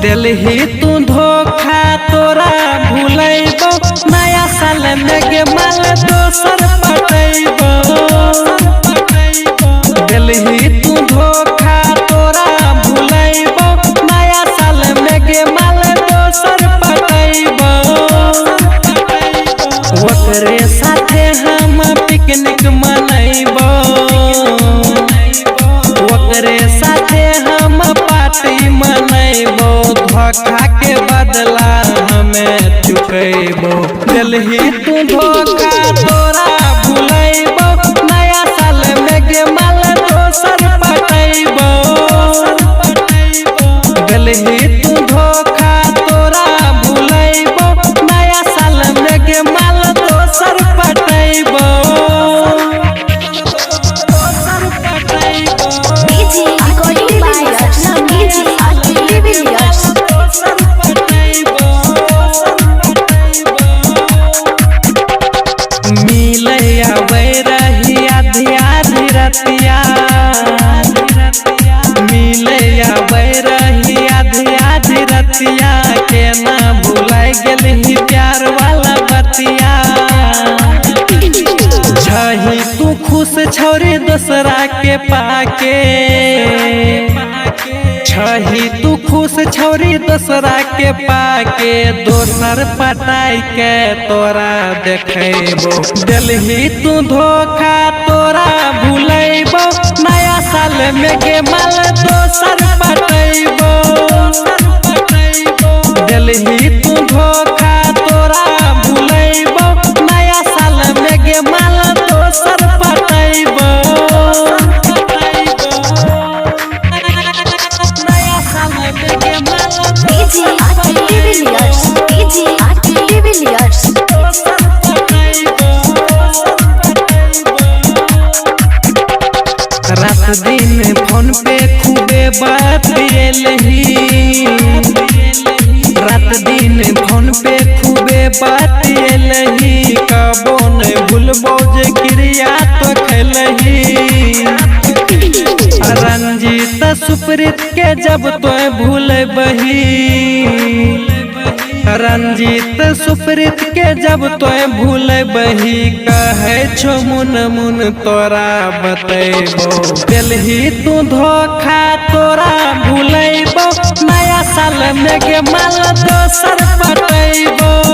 दिलही तू धोखा तोरा भूलैबो, नया साल में गे माल दोसर पटैबो। दिलही तू धोखा तोरा भूलैबो, नया साल में गे माल दोसर पटैबो। ओकरे साथे हम पिकनिक मनैबो, ओकरे साथे हम पार्टी मनैबो। धोखा के बदला हमें चुकैबो। दिलही तू धोखा तोरा भूलैबो, नया साल में गे माल दोसर पटैबो। दिलही तू धोखा तोरा भूलैबो, नया साल में गे माल दोसर पटैबो। DJ recording by Sapna DJ Arti de Villiers. मिले आबै रही आधी आधी रतिया, मिले आबै रही आधी आधी रतिया। केना भुलाइ गेलही प्यार वाला बतिया। छही तू खुश छौरी दोसरा के पाके, छही तू खुश छौरी दोसरा के पाके। दोसर पटाई के तोरा देखैबो। दिलही तू धोखा तोरा भूलैबो, नया साल में गे माल दोसर पटैबो। दिलही तू धोखा तोरा भूलैबो, नया साल में गे माल दोसर पटैबो। नया साल में गे माल DJ Arti de Villiers. DJ Arti de Villiers. रात दिन फोन पे खूबे बतियलही, रात दिन फोन पे खूबे बतियलही। कबो ने भूलबो जे क्रिया तो खेलही। रंजीत सुप्रीत के जब तो भूलबही, रंजीत सुप्रीत के जब तो भूलबही। कहै छौ मुन मुन तोरा बतैबो। दिलही तू धोखा तोरा भूलैबो, नया साल में गे माल दोसर पटैबो।